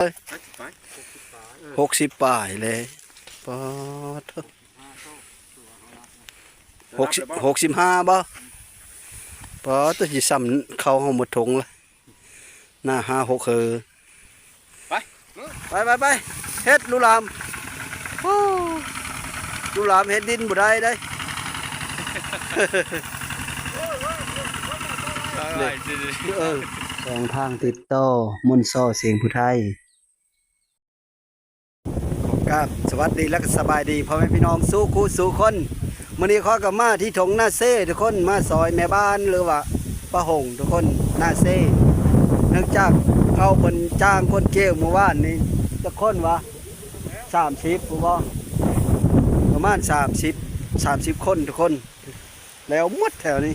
ຫົກສິບປາຍແລ້ວ. ປາດໂທ້ ຫົກສິບ ຫົກສິບຫ້າບໍ່? ປາດໂທ້ ຊິຊ້ຳເຂົ້າເຮົາໝົດຖົງລະ. ໜ້າຫ້າຫົກເຫີ ໄປ ໄປ ໄປ ໄປ ເຮັດລູກຫຼານ. ໂອ້ ລູກຫຼານເຮັດດິນບໍ່ໄດ້ເດ້. ເອີ ສອງທາງຕິດຕໍ່ ມົນຊໍ ສຽງຜູ້ໄທ. ຂໍກາບສະຫວັດດີ ແລະ ກະສະບາຍດີພໍ່ແມ່ພີ່ນ້ອງສູ່ຄູ່ສູ່ຄົນ. ມື້ນີ້ຂ້ອຍກໍມາທີ່ທົ່ງນາເຊທຸກຄົນ ມາຊ່ອຍແມ່ບ້ານ ຫຼືວ່າປ້າຫົງທຸກຄົນ ນາເຊ. ເນື່ອງຈາກເຂົາເພິ່ນຈ້າງຄົນກ່ຽວມື້ວານນີ້ ຈັກຄົນວະ ສາມສິບຜູ້ບໍ່? ປະມານສາມສິບ ສາມສິບຄົນທຸກຄົນ. ແລ້ວໝົດແຖວນີ້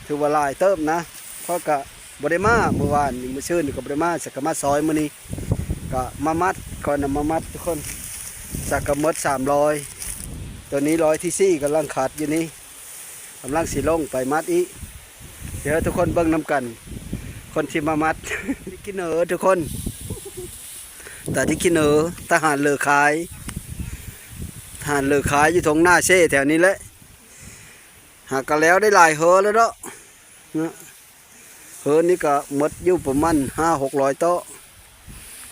ຖືວ່າຫຼາຍເຕີບນະ. ຂ້ອຍກະບໍ່ໄດ້ມາມື້ວານນີ້ ມື້ຊືນນີ້ກໍບໍ່ໄດ້ມາ ສະກະມາຊ່ອຍມື້ນີ້ ກະມາມັດ ຂ້ອຍນຳມາມັດທຸກຄົນ. ສະກະໝົດສາມຮ້ອຍ ໂຕນີ້ຮ້ອຍທີສີ່ກຳລັງຂັດຢູ່ນີ້ ກຳລັງຊິລົງໄປມັດອີກ. ດຽວໃຫ້ທຸກຄົນເບິ່ງນຳກັນ ຄົນທີ່ມາມັດ ທີ່ກິນເໜີທຸກຄົນ ຕາທີ່ກິນເໜີ ທະຫານເລີຂາຍ ທະຫານເລີຂາຍຢູ່ທົ່ງນາເຊແຖວນີ້ແຫຼະ. ຫາກະແລ້ວໄດ້ຫຼາຍເຫີແລ້ວເນາະ ເນາະ ເຫີນີ້ກະໝົດຢູ່ປະມານຫ້າຫົກຮ້ອຍໂຕະ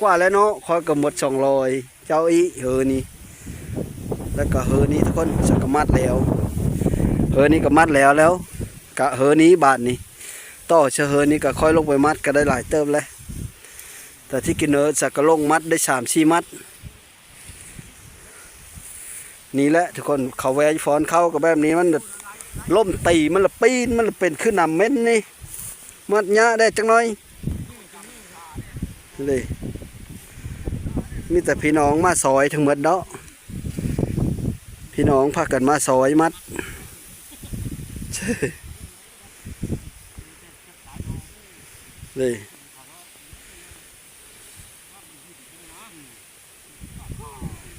ກວ່າແລ້ວເນາະ. ຂ້ອຍກະໝົດສອງຮ້ອຍ ເຈົ້າອີກເຫີນີ້ ແລ້ວກະເຫີນີ້ທຸກຄົນ ສະກະມັດແລ້ວ ເຫີນີ້ກະມັດແລ້ວ ແລ້ວກະເຫີນີ້ບາດນີ້ ຕໍ່ຊະເຫີນີ້ກະຄ່ອຍລົງໄປມັດກະໄດ້ຫຼາຍເຕີບແລ້ວ. ແຕ່ທີ່ກິນເນີສະກະລົງມັດໄດ້ສາມສີ່ມັດ. ນີ້ແຫຼະທຸກຄົນ ເຂົາແວ່ຟ້ອນເຂົ້າກະແບບນີ້ ມັນລົ້ມຕີ ມັນລະປີນ ມັນລະເປັນຄືນ້ຳເມັນນີ້ ມັດຍາກແດ່ຈັກໜ້ອຍ. ນີ້ ມີແຕ່ພີ່ນ້ອງມາຊ່ອຍທັງໝົດເນາະ ພີ່ນ້ອງພາກັນມາຊ່ອຍມັດ ນີ້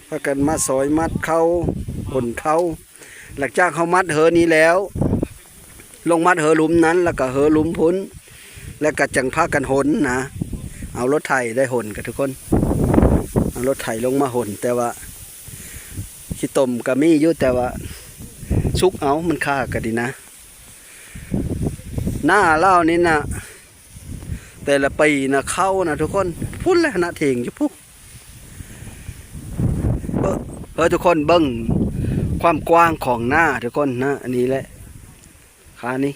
ພາກັນມາຊ່ອຍມັດເຂົ້າ ຂົນເຂົ້າ. ຫຼັງຈາກເຮົາມັດເຫີນີ້ແລ້ວ ລົງມັດເຫີລຸ່ມນັ້ນ ແລ້ວກະເຫີລຸ່ມພຸ້ນ ແລ້ວກະຈັ່ງພາກັນຂົນນະ. ເອົາລົດໄຖໄດ້ຂົນກະທຸກຄົນ ເອົາລົດໄຖລົງມາຂົນ ແຕ່ວ່າຂີ້ຕົມກະມີຢູ່ ແຕ່ວ່າສຸກເອົາ ມັນຄາກະດີນະ. ໜ້າລາວນີ້ນະ ແຕ່ລະປີນະ ເຂົ້ານະທຸກຄົນ ພຸ້ນແຫຼະນະ ຖຽງຢູ່ພຸ້ນ. ເອີ ເອີ ທຸກຄົນເບິ່ງຄວາມກວ້າງຂອງໜ້າທຸກຄົນນະ. ອັນນີ້ແຫຼະ ຄານີ້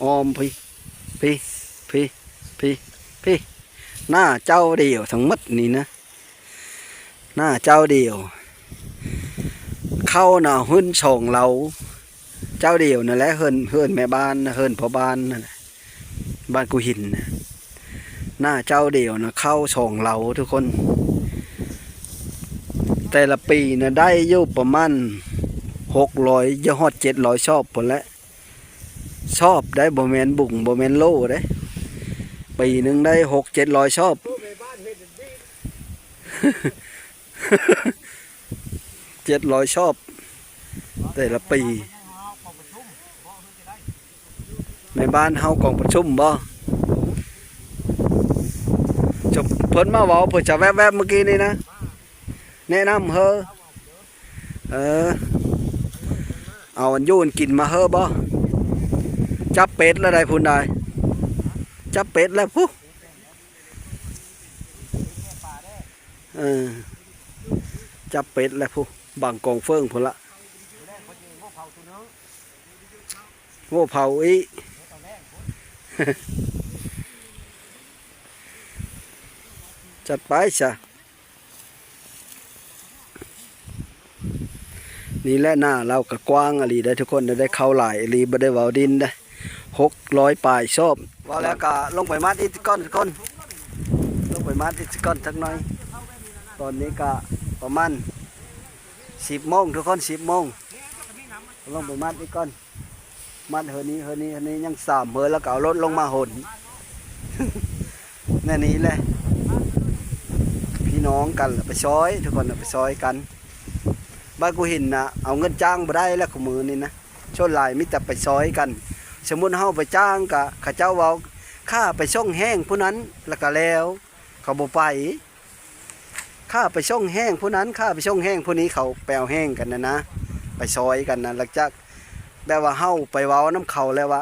ອ້ອມພີ້ ພີ້ ພີ້ ພີ້ ພີ້ ໜ້າເຈົ້າດຽວທັງໝົດນີ້ນະ. ໜ້າເຈົ້າດຽວ ເຂົ້ານະເຮືອນສອງເລົາ ເຈົ້າດຽວນັ້ນແຫຼະ ເຮືອນ ເຮືອນແມ່ບ້ານ ເຮືອນພໍ່ບ້ານນັ້ນແຫຼະ ບ້ານກູຫີນນະ. ໜ້າເຈົ້າດຽວນະ ເຂົ້າສອງເລົາທຸກຄົນ. ແຕ່ລະປີນະໄດ້ຢູ່ປະມານຫົກຮ້ອຍ ຈະຮອດເຈັດຮ້ອຍຊອບພຸ້ນແຫຼະ. ຊອບໄດ໋ ບໍ່ແມ່ນບຸງ ບໍ່ແມ່ນໂລໄດ໋ ປີໜຶ່ງໄດ້ຫົກເຈັດຮ້ອຍຊອບ ເຈັດຮ້ອຍຊອບ ແຕ່ລະປີ. ແມ່ບ້ານເຮົາກອງປະຊຸມບໍ່? ເພິ່ນມາເວົ້າ ເພິ່ນຈະແວບໆ ມື້ກີ້ນີ້ນະ ແນະນຳເຮີ. ເອີ ເອົາອັນຢູ່ອັນກິນມາເຮີບໍ່? ຈັບເປັດລະໄດ໋ພຸ້ນໄດ໋ ຈັບເປັດລະພຸ້ນ. ເອີ ຈັບເປັດລະພຸ້ນ ບັງກອງເຟີງພຸ້ນລະ. ໂອ້ ເຜົາອີກ ຈັດໄປຊະ. ນີ້ແຫຼະ ໜ້າລາວກະກວ້າງອີ່ຫຼີເດ້ທຸກຄົນ ໄດ້ເຂົ້າຫຼາຍອີ່ຫຼີ ບໍ່ໄດ້ເວົ້າດິນເດ້ ຫົກຮ້ອຍປາຍຊອບ. ເວົ້າແລ້ວກະລົງໄປມັດອີກກ່ອນທຸກຄົນ ລົງໄປມັດອີກກ່ອນຈັກໜ້ອຍ. ຕອນນີ້ກະປະມານສິບໂມງທຸກຄົນ ສິບໂມງ ລົງໄປມັດອີກກ່ອນ. ມັດເຮີນີ້ ເຮີນີ້ ເຮີນີ້ ຍັງສາມເຮີ ແລ້ວກະເອົາລົດລົງມາຂົນ. ແນວນີ້ແຫຼະ ພີ່ນ້ອງກັນລະໄປຊ່ອຍ ທຸກຄົນລະໄປຊ່ອຍກັນ. ບ້ານກູຫີນນະ ເອົາເງິນຈ້າງບໍ່ໄດ້ແລ້ວ ຄູ່ມື້ນີ້ນະ ສ່ວນຫຼາຍມີແຕ່ໄປຊ່ອຍກັນ. ສົມມຸດເຮົາໄປຈ້າງກະ ເຂົາເຈົ້າເວົ້າຄ່າໄປສົ່ງແຫ້ງຜູ້ນັ້ນ ລະກະແລ້ວ. ເຂົາບໍ່ໄປ. ຂ້າໄປສົ່ງແຫ້ງຜູ້ນັ້ນ ຂ້າໄປສົ່ງແຫ້ງຜູ້ນີ້ ເຂົາໄປເອົາແຫ້ງກັນນະນະ ໄປຊອຍກັນນະ. ຫຼັງຈາກແບບວ່າເຮົາໄປເວົ້ານຳເຂົາແລ້ວວ່າ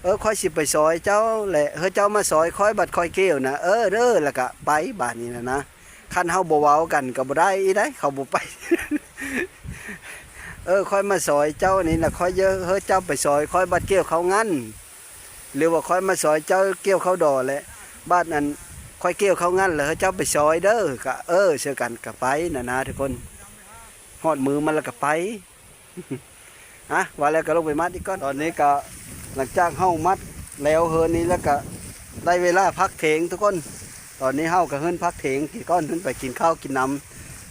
ເອີ ຂ້ອຍຊິໄປຊອຍເຈົ້າແຫຼະ ເຮີເຈົ້າມາຊອຍຂ້ອຍ ບັດຂ້ອຍກ່ຽວນະ ເອີເດີ ແລ້ວກະໄປບາດນີ້ນະນະ. ຄັນເຮົາບໍ່ເວົ້າກັນກໍບໍ່ໄດ້ອີກໃດ໋ ເຂົາບໍ່ໄປ. ເອີ ຂ້ອຍມາຊອຍເຈົ້ານີ້ນະ ຂ້ອຍເຮີເຈົ້າໄປຊອຍ ຂ້ອຍບັດກ່ຽວເຂົ້າງັນ ຫຼືວ່າຂ້ອຍມາຊອຍເຈົ້າກ່ຽວເຂົ້າດໍແຫຼະ ບາດນັ້ນຂ້ອຍກ່ຽວເຂົ້າງັນ ແລ້ວເຮີເຈົ້າໄປຊອຍເດີ ກະເອີເຊິ່ງກັນ ກະໄປນະນະທຸກຄົນ. ຮອດມື້ມັນແລ້ວກະໄປ. ອະ ວ່າແລ້ວກໍລົງໄປມັດອີກກ່ອນ. ຕອນນີ້ກໍຫຼັງຈາກເຮົາມັດແລ້ວເຮີນີ້ແລ້ວ ກໍໄດ້ເວລາພັກເທີງທຸກຄົນ. ຕອນນີ້ເຮົາກໍຂຶ້ນພັກເທີງກິນກ່ອນ ຂຶ້ນໄປກິນເຂົ້າກິນນ້ຳ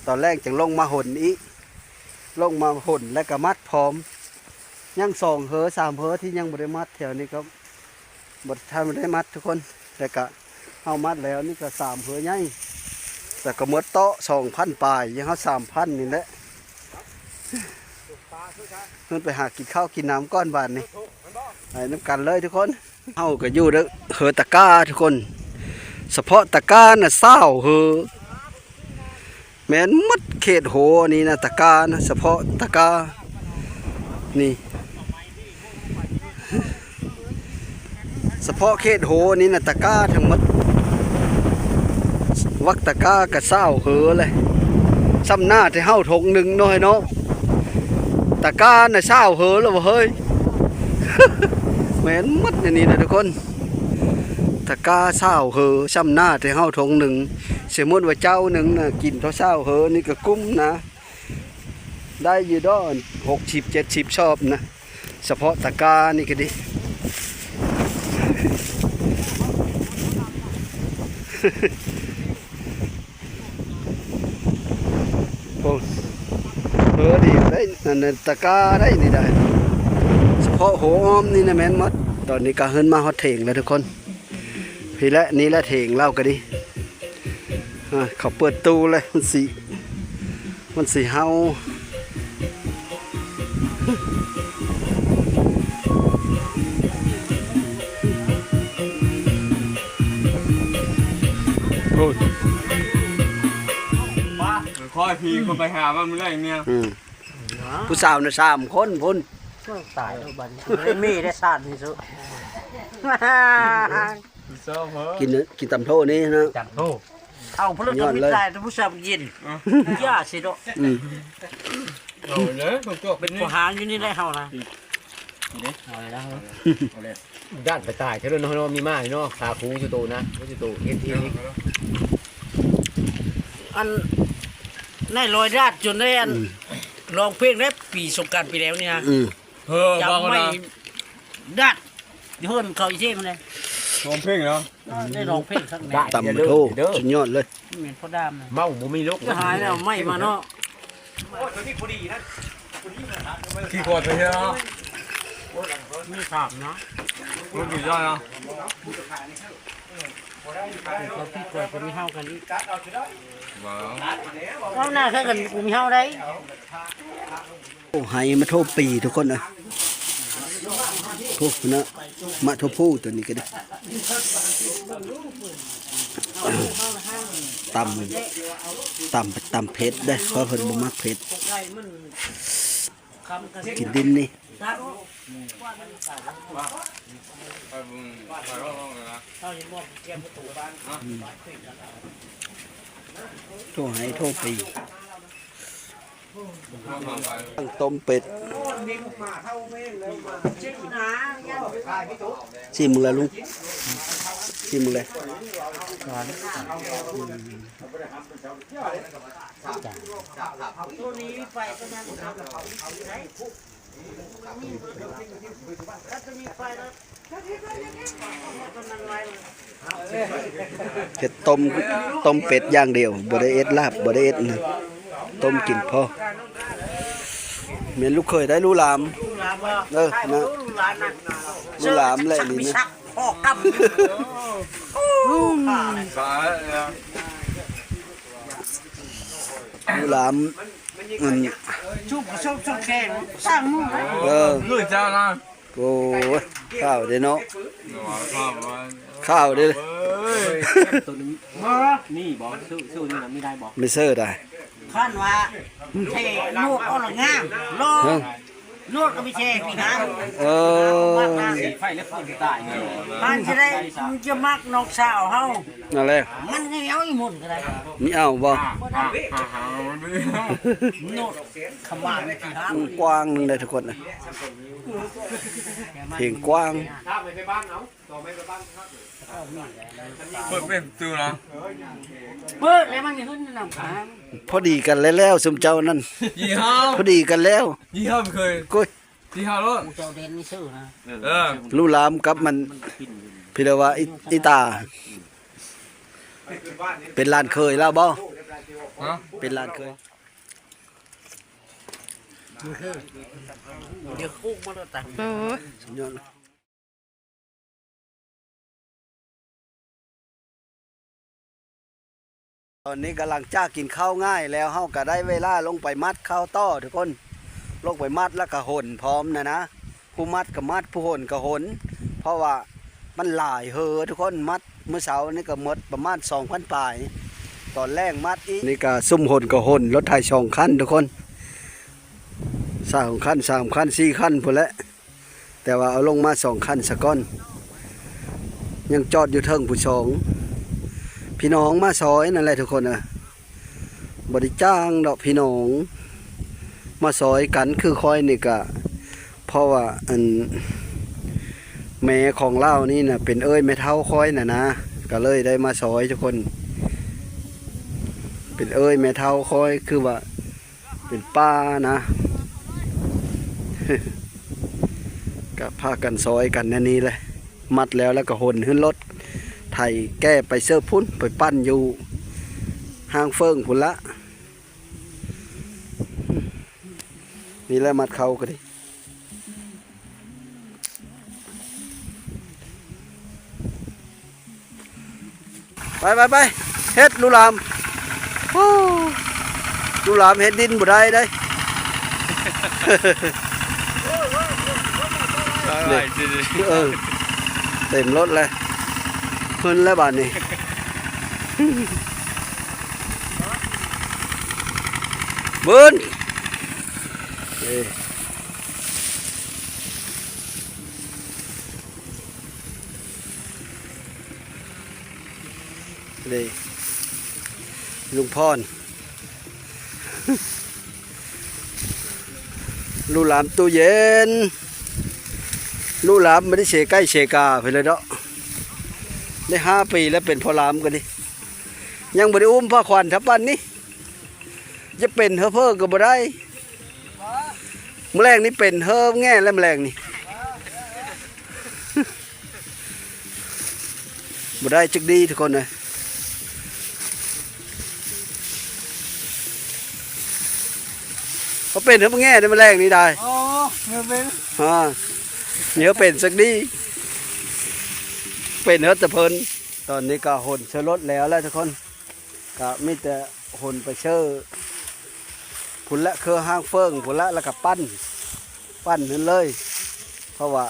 ຕອນແລງຈຶ່ງລົງມາຫົນອີກ. ລົງມາຫົນແລ້ວກໍມັດພ້ອມ. ຍັງສອງເຮີສາມເຮີທີ່ຍັງບໍ່ໄດ້ມັດ ແຖວນີ້ກໍບໍ່ທັນໄດ້ມັດທຸກຄົນ. ແລ້ວກໍ ເຮົາມັດແລ້ວນີ້ກໍສາມເຮືອໃຫຍ່ ແຕ່ກໍໝົດເຕາະສອງພັນປາຍ ຍັງເຮົາສາມພັນນີ້ແຫຼະ. ເພິ່ນໄປຫາກິນເຂົ້າກິນນ້ຳກ່ອນບາດນີ້ ໄປນຳກັນເລີຍທຸກຄົນ. ເຮົາກໍຢູ່ເດີເຮືອຕະກ້າທຸກຄົນ ສະເພາະຕະກ້ານະຊາວເຮືອ. ແມ່ນໝົດເຂດໂຫອັນນີ້ນະ ຕະກ້ານະ ສະເພາະຕະກ້ານີ້ ສະເພາະເຂດໂຫອັນນີ້ນະ ຕະກ້າທັງໝົດ ວັກຕະກ້າກະຊາວເຮີແຫຼະ. ຊ່ຳໜ້າແຕ່ເຮົາຖົງໜຶ່ງເນາະ ເນາະ ຕະກ້ານະຊາວເຮີແລ້ວເຮີ້ຍ. ແມ່ນໝົດອັນນີ້ນະທຸກຄົນ ຕະກ້າຊາວເຮີ ຊ່ຳໜ້າແຕ່ເຮົາຖົງໜຶ່ງ. ສົມມຸດວ່າເຈົ້າໜຶ່ງນະ ກິນເທົ່າຊາວເຮີນີ້ກໍກຸ້ມນະ ໄດ້ຢູ່ດອກ ຫົກສິບເຈັດສິບຊອບນະ ສະເພາະຕະກ້ານີ້ກໍດີ. ໂອ້ ເອີ ດີໄດ໋ ອັນນັ້ນຕະກ້າໄດ໋ນີ້ໄດ໋ ສະເພາະຫົວອ້ອມນີ້ນະແມ່ນໝົດ. ຕອນນີ້ກໍຂຶ້ນມາຮອດເຖງແລ້ວທຸກຄົນ. ພີ້ແຫຼະ ນີ້ແຫຼະເຖງລາວກໍດີ. ອາ ເຂົາເປີດຕູ້ແລ້ວ ມັນຊິ ມັນຊິເຫົ່າ. ໂອ້ຍ ຂ້ອຍພີ້ກໍໄປຫາມັນມື້ແລງເນຍ. ອືມ ຜູ້ສາວນະສາມຄົນພຸ້ນ. ຕາຍແລ້ວບັດນີ້ ມີໄດ້ຊາດນີ້ສຸ ກິນ ກິນຕຳໂທນີ້ນະ ຕຳໂທ. ເອົາ ເພິ່ນກໍມີຕາຍແຕ່ຜູ້ສາວກິນ ຢ່າຊິເນາະ. ອືມ ເອົາເລີຍ ເປັນຜູ້ຫາຢູ່ນີ້ແຫຼະເຮົານະ. ເອົາເລີຍນະ ເອົາເລີຍ ຢ້ານໄປຕາຍເທື່ອເນາະ ເນາະ ມີມາເນາະ ຂາຄູຢູ່ໂຕນະ ຢູ່ໂຕເອັນທີ. ອັນ ນາຍລອຍດາດຈົນໄດ້ອັນ ອືມ ຮ້ອງເພງໃນປີສົງການປີແລ້ວນີ້ນະ. ອືມ ເອີ ຈຳໄມ້ ເວົ້ານະ ດາດ ຢູ່ເຮືອນເຂົາອີເຊມັນເດ້ ຮ້ອງເພງເນາະ. ເອີ ໄດ້ຮ້ອງເພງຄັກແນ່ ຕຳໂທ ສຸດຍອດເລີຍ. ແມ່ນພໍ່ດາມນະ ເມົາບໍ່ມີລູກ ຈະຫາຍແລ້ວໄມ້ມາເນາະ. ໂອ້ຍ ຕົວນີ້ພໍດີນະ ພໍດີນະ ຂີ້ຂວດໄປເທື່ອເນາະ. ມີສາມເນາະ ມັນຢູ່ຍອດເນາະ. ເຂົາຂີ້ຂວດກໍມີເຮົາກັນອີກ ເວົ້າໜ້າຄືກັນ ມີເຮົາໄດ໋. ໂອ້ ໄຮມາໂທປີທຸກຄົນເອີຍ ໂທນະ ມາໂທພູຕົວນີ້ກໍໄດ້. ຕຳ ຕຳ ຕຳເຜັດເດ້ ເພາະເພິ່ນບໍ່ມັກເຜັດ ກິນດິນນີ້. ໂທໄຮໂທປີ. ຕົ້ມເປັດ ຊີມເບິ່ງແລະລຸງ ຊີມເບິ່ງແລະ. ເຮັດຕົ້ມ ຕົ້ມເປັດຢ່າງດຽວ ບໍ່ໄດ້ເຮັດລາບ ບໍ່ໄດ້ເຮັດນະ ຕົ້ມກິນພໍ. ແມ່ນລູກເຂີຍໄດ້ ລູກຫຼານ ເອີ ນະ ລູກຫຼານນະ ລູກຫຼານແຫຼະນີ້ນະ ພໍ່ກຳ ລູກຫຼານ ອັນ ຊຸບຊຸບຊຸບແຂງສ້າງໝູ່ ເອີ ລຸຍເຈົ້ານະ. ໂອ້ຍ ຂາວເດ້ເນາະ ຂາວເດ້. ໂຕນີ້ມີບໍ່? ຊື່ ຊື່ນີ້ນະ ມີໄດ້ບໍ່? ມີເຊີໄດ້. ຄັນວ່າແທ້ໂນດອອກລະງາມ ໂລດ ຮະ? ໂນດກໍມີແທ້ພີ່ນະ. ເອີ ໄຟແລ້ວຄົນຕາຍນີ້ ມັນຈະໄດ້ ມັນຈະມັກນ້ອງສາວເຮົາ ນັ້ນແຫຼະ. ມັນຊິເອົາອີ່ໝຸ່ນກໍໄດ້ ມີເອົາບໍ່? ບໍ່ໄດ້ ໂນດຂະໝານທີ່ຫາ ກວ້າງໜຶ່ງເດ້ທຸກຄົນນະ ເພງກວ້າງ. ເປີດເປັນຕູນະ ເປີດແລ້ວມັນຂຶ້ນນຳທາງ. ພໍດີກັນແລ້ວ ແລ້ວຊຸມເຈົ້ານັ້ນ ຢີເຮົາ ພໍດີກັນແລ້ວ ຢີເຮົາເຄີຍ ໂອ້ຍ ຢີເຮົາໂລດ ເຈົ້າເດັ່ນຊື່ນະ. ເອີ ລູລາມກັບມັນ ພີ່ລະວ່າ ອີ ອີຕາ ເປັນຫຼານເຂີຍລາວບໍ່? ຮະ ເປັນຫຼານເຂີຍ ດຽວຄຸກມາໂລດຕາ ເອີ ສຸດຍອດ. ຕອນນີ້ກໍຫຼັງຈາກກິນເຂົ້າງາຍແລ້ວ ເຮົາກໍໄດ້ເວລາລົງໄປມັດເຂົ້າຕໍ່ທຸກຄົນ ລົງໄປມັດແລ້ວກໍຫົນພ້ອມນະນະ ຜູ້ມັດກໍມັດ ຜູ້ຫົນກໍຫົນ ເພາະວ່າມັນຫຼາຍເຫີທຸກຄົນ ມັດມື້ເຊົ້ານີ້ກໍໝົດປະມານສອງພັນປາຍ ຕອນແລງມັດອີກ. ນີ້ກໍຊຸມຫົນກໍຫົນ ລົດໄຖສອງຄັນທຸກຄົນ ສອງຄັນ ສາມຄັນ ສີ່ຄັນພຸ້ນແຫຼະ. ແຕ່ວ່າເອົາລົງມາສອງຄັນສາກ່ອນ ຍັງຈອດຢູ່ເທິງຜູ້ສອງ ພີ່ນ້ອງມາຊ່ອຍນັ້ນແຫຼະທຸກຄົນເອີຍ ບໍ່ໄດ້ຈ້າງດອກ ພີ່ນ້ອງມາຊ່ອຍກັນ ຄືຂ້ອຍນີ້ກະ ເພາະວ່າອັນ ແມ່ຂອງລາວນີ້ນະ ເປັນເອື້ອຍແມ່ເຖົ້າຂ້ອຍນະນາ ກະເລີຍໄດ້ມາຊ່ອຍທຸກຄົນ ເປັນເອື້ອຍແມ່ເຖົ້າຂ້ອຍ ຄືວ່າ ເປັນປ່ານະ ກະພາກັນຊ່ອຍກັນແນວນີ້ແຫຼະ ມັດແລ້ວ ແລ້ວກໍຫົນຂຶ້ນລົດໄຖແກ່ໄປເສີບພຸ້ນ ໄປປັ່ນຢູ່ຫ້າງເຟີງພຸ້ນລະ ນີ້ແຫຼະ ມັດເຂົ້າກໍດີ. ໄປ ໄປ ໄປ ເຮັດລູລາມ ໂອ້ ລູລາມເຮັດດິນບໍ່ໄດ້ເດ້ ເອີ ເຕັມລົດແລ້ວ ເພິ່ນແລ້ວບາດນີ້ ບືນ ເອີ. ເດ້ ລຸງພອນ ລູກຫຼານຕູ້ເຢັນ ລູກຫຼານບໍ່ໄດ້ເສໄກ່ເສກາໄປເລີຍເນາະ ໄດ້ຫ້າປີແລ້ວເປັນພໍ່ຫຼານກໍດີ ຍັງບໍ່ໄດ້ອຸ້ມພາຂວັນທັບປານນີ້ ຈະເປັນເຫີເພີກໍບໍ່ໄດ້ ມື້ແລງນີ້ເປັນເຫີແງ່ແລ້ວ ມື້ແລງນີ້ ບໍ່ໄດ້ຈັກດີທຸກຄົນເອີຍ ເຂົາເປັນເຫີແງ່ໃນມື້ແລງນີ້ໄດ້ ອໍ ເຫີເປັນ ອ່າ ເຫີເປັນຈັກດີ ເປັນເຫີແຕ່ເພິ່ນ ຕອນນີ້ກໍຫົນໃສ່ລົດແລ້ວແຫຼະທຸກຄົນ ກະມີແຕ່ຫົນໄປເຊີພຸ້ນແຫຼະ ເຄືອຫ້າງເຟີງພຸ້ນແຫຼະ ແລ້ວກະປັ່ນ ປັ່ນຫັ້ນເລີຍ ເພາະວ່າ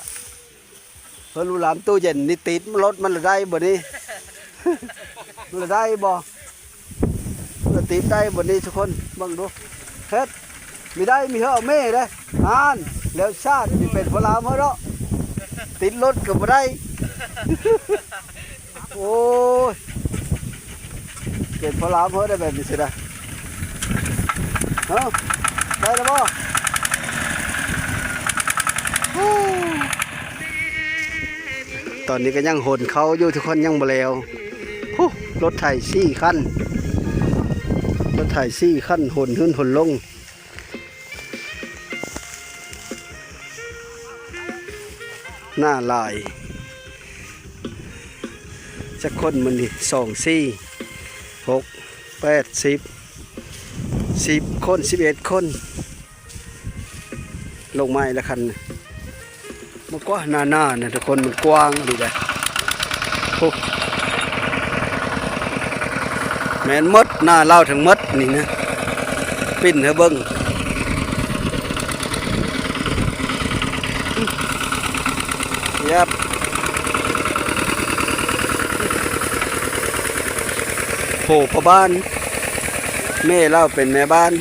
ເພິ່ນລູກຫຼານຕູ້ເຢັນນີ້ຕິດລົດມັນລະໄດ້ບໍ່ນີ້ ມັນລະໄດ້ບໍ່ ມັນລະຕິດໄດ້ບໍ່ນີ້ທຸກຄົນ ເບິ່ງດູ ເຮັດ ມີໄດ້ມີເຮີເອົາເມເດ້ ອ່ານ ແລ້ວຊາດຊິເປັນພະລາມເຮີເນາະ ຕິດລົດກໍບໍ່ໄດ້ ໂອ້ຍ ເປັນພະລາມເຮີໄດ້ແບບນີ້ຊິໄດ້ ຮະ ໄດ້ແລ້ວບໍ່ ຕອນນີ້ກໍຍັງຫົນເຂົ້າຢູ່ທຸກຄົນ ຍັງບໍ່ແລ້ວ ໂອ້ ລົດໄຖສີ່ຄັນ ລົດໄຖສີ່ຄັນ ຫົນຂຶ້ນຫົນລົງ. ໜ້າຫຼາຍ ຈັກຄົນມື້ນີ້ ສອງ ສີ່ ຫົກ ແປດ ສິບ ສິບຄົນ ສິບເອັດຄົນ ລົງມາອີກແລ້ວຄັນ ມັນກວ້າງໜ້າໆນະທຸກຄົນ ມັນກວ້າງອີ່ຫຼີເດ້ ໂອ້ ແມ່ນໝົດ ໜ້າລາວທັງໝົດນີ້ນະ ປິ່ນໃຫ້ເບິ່ງ ຍັບ. ໂຜພໍ່ບ້ານ ແມ່ລາວເປັນແມ່ບ້ານ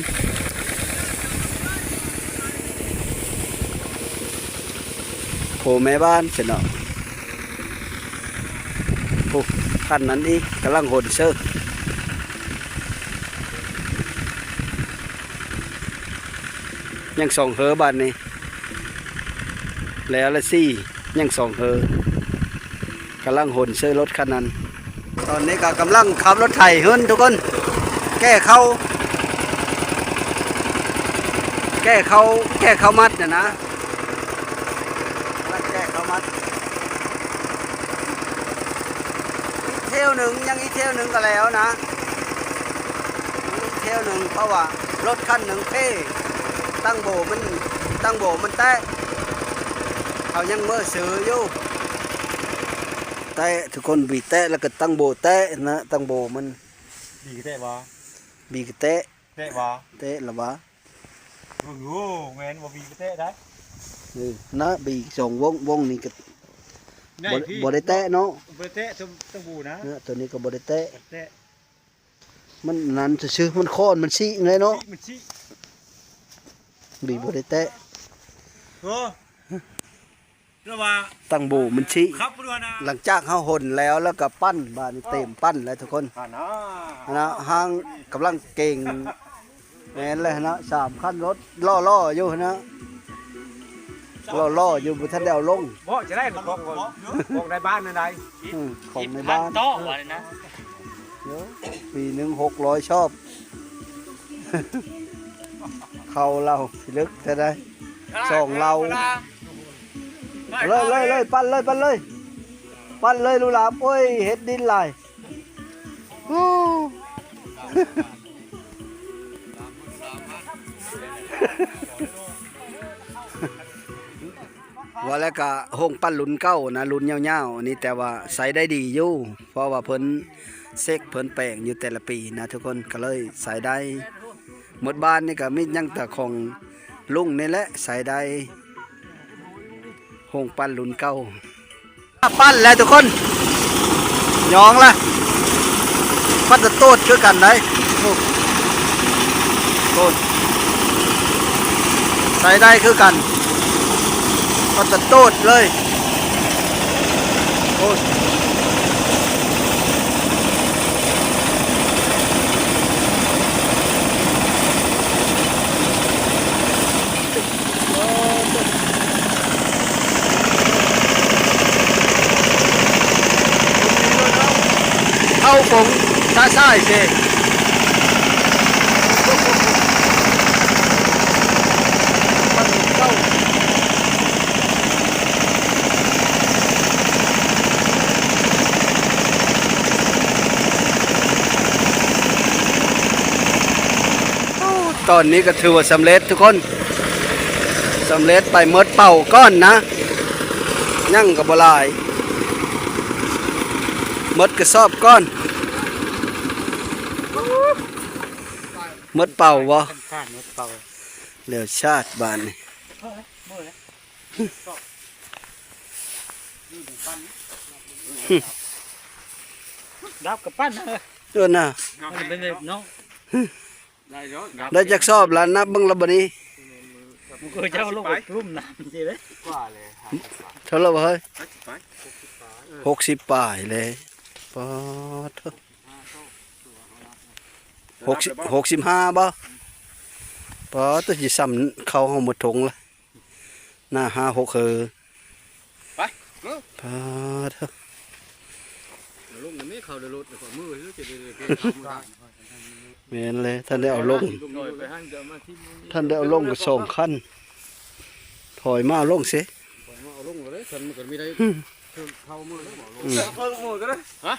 ໂຜແມ່ບ້ານຊັ້ນເນາະ. ໂອ້ ຄັນນັ້ນອີກກຳລັງຫົນເຊີ ຍັງສອງເຮີບາດນີ້ ແລ້ວລະສີ່ ຍັງສອງເຮີ ກຳລັງຫົນເຊີລົດຄັນນັ້ນ. ຕອນນີ້ກໍກຳລັງຂັບລົດໄຖເຮືອນທຸກຄົນ ແກ່ເຂົ້າ ແກ່ເຂົ້າ ແກ່ເຂົ້າມັດນະນະ ກຳລັງແກ່ເຂົ້າມັດ ອີກຖ້ຽວໜຶ່ງ ຍັງອີກຖ້ຽວໜຶ່ງກໍແລ້ວນະ ຍັງອີກຖ້ຽວໜຶ່ງ ເພາະວ່າລົດຄັນໜຶ່ງເພ ຕັງໂບມັນ ຕັງໂບມັນແຕະ ເຂົາຍັງເມີຊື່ຢູ່ ແຕະ ທຸກຄົນ ບີບແຕະ ແລ້ວກໍຕັງໂບແຕະນະ ຕັງໂບມັນ ບີບແຕະຫວາ ບີບແຕະ ແຕະຫວາ ແຕະລະຫວາ ໂອ້ໂຫ ແມ່ນບໍ່ ບີບແຕະໄດ້ ເອີ ນະ ບີສອງວົງ ວົງນີ້ກໍບໍ່ ບໍ່ໄດ້ແຕະເນາະ ບໍ່ໄດ້ແຕະ ຕົວ ຕົວບູນະ ເນາະ ຕົວນີ້ກໍບໍ່ໄດ້ແຕະ ແຕະ ມັນນັ້ນຊື່ໆ ມັນຄ້ອນ ມັນຊີ້ງເລີຍເນາະ ມັນຊີ້ ບີບໍ່ໄດ້ແຕະ ໂອ້ ລະວ່າ ຕັງໂບມັນຊີ້ ຄັບບໍ່ດູຫັ້ນນະ ຫຼັງຈາກເຮົາຫົນແລ້ວ ແລ້ວກໍປັ້ນ ບາດນີ້ເຕັມປັ້ນແລ້ວທຸກຄົນ ຫັ້ນນະ ຫັ້ນນະ ຫ້າງກຳລັງເກັ່ງ ແມ່ນແລ້ວຫັ້ນນະ ສາມຄັນລົດ ລໍ້ໆ ຢູ່ຫັ້ນນະ ລໍ້ໆ ຢູ່ ບໍ່ທັນໄດ້ເອົາລົງ ບໍ່ຈະໄດ້ຂອງ ຂອງໃນບ້ານນັ້ນໃດ ອືມ ຂອງໃນບ້ານ ເອີ ປີໜຶ່ງຫົກຮ້ອຍຊອບ ເຂົ້າເຫຼົ້າພິລຶກແທ້ໃດ ສອງເຫຼົ້າ ເລີຍ ເລີຍ ເລີຍ ປັ່ນເລີຍ ປັ່ນເລີຍ ປັ່ນເລີຍລູກຫຼານ ໂອ້ຍ ເຮັດດິນຫຼາຍ ໂອ້ ວ່າແລ້ວກະໂຮງປັ່ນລຸ້ນເກົ່ານະ ລຸ້ນຍາວໆ ນີ້ ແຕ່ວ່າໃຊ້ໄດ້ດີຢູ່ ເພາະວ່າເພິ່ນເຊັກເພິ່ນແປງຢູ່ແຕ່ລະປີນະທຸກຄົນ ກໍເລີຍໃຊ້ໄດ້ ໝົດບ້ານນີ້ກໍມີຍັງແຕ່ຂອງລຸງນີ້ແຫຼະໃຊ້ໄດ້ ໂຮງປັ່ນລຸ້ນເກົ່າ. ປັ້ນແລ້ວທຸກຄົນ ຍອງລະ ປັ້ນຕະໂຕດຄືກັນໄດ໋ ໂອ້ ໂຕດ ໃຊ້ໄດ້ຄືກັນ ປັ້ນຕະໂຕດເລີຍ ໂອ້. ເອົາຜົງຊາຊາຍເຊ ຕອນນີ້ກໍຖືວ່າສຳເລັດທຸກຄົນ ສຳເລັດໄປໝົດເປົາກ່ອນນະ ຍັງກໍບໍ່ຫຼາຍ ໝົດກະສອບກ່ອນ ໝົດເປົາບໍ່ ໝົດເປົາ ແລ້ວຊາດບາດນີ້ ດັບກັບປັ້ນເອີ ເອີນະ ມັນເປັນເນາະ ໄດ້ຈັກຊອບລະ ນັບເບິ່ງລະບາດນີ້ ມັນກໍຈະລົງໄປລຸ່ມນ້ຳຊິເດ້ ເທົ່າລະເຮີ້ຍ ຫົກສິບປາຍແລ້ວ ປາດໂທ້ ຫົກສິບ ຫົກສິບຫ້າບໍ່ ປາດໂທ້ ຊິສ່ຳເຂົ້າເຮົາໝົດຖົງລະ ໜ້າຫ້າຫົກເຮີ ໄປ ເອີ ປາດໂທ້ ລົງນຳເມເຂົ້າເດີລົດ ເຂົ້າມືເດີ ຈະໄດ້ ແມ່ນແຫຼະ ທ່ານໄດ້ເອົາລົງ ທ່ານໄດ້ເອົາລົງກໍສອງຄັນ ຖອຍມາເອົາລົງເສ ຖອຍມາເອົາລົງເລີຍ ຄັນມັນກໍມີໄດ້ ເຂົ້າມືເດີ ອືມ ເຂົ້າມືເດີ ຮະ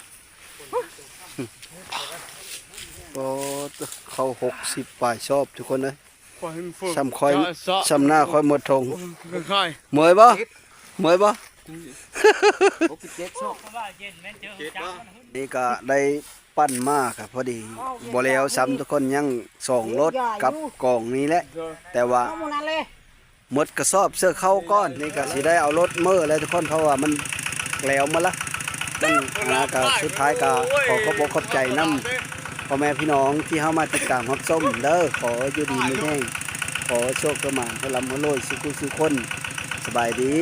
ປາດໂທ້ ເຂົ້າຫົກສິບປາຍຊອບທຸກຄົນເອີຍ ສ່ຳຂ້ອຍ ສ່ຳໜ້າຂ້ອຍໝົດຖົງ ເມື່ອຍບໍ່ ເມື່ອຍບໍ່ ຫົກສິບເຈັດຊອກ ນີ້ກໍໄດ້ປັ່ນມາກໍພໍດີ ບໍ່ແລ້ວຊ້ຳທຸກຄົນ ຍັງສອງລົດກັບກອງນີ້ແຫຼະ ແຕ່ວ່າ ໝົດກະສອບເຊື້ອເຂົ້າກ່ອນ ນີ້ກະຊິໄດ້ເອົາລົດເມືອແລ້ວທຸກຄົນ ເພາະວ່າມັນແລ້ວໝົດລະ ມັນ ອັນນະ ກະສຸດທ້າຍກະຂໍຂອບອົກຂອບໃຈນຳ ພໍ່ແມ່ພີ່ນ້ອງທີ່ເຮົາມາຕິດຕາມຮັບຊົມເດີ ຂໍຢູ່ດີມີແຮງ ຂໍໂຊກໃຫ້ໝານ ໃຫ້ລ່ຳໃຫ້ລວຍສູ່ຄູ່ສູ່ຄົນ. ສະບາຍດີ.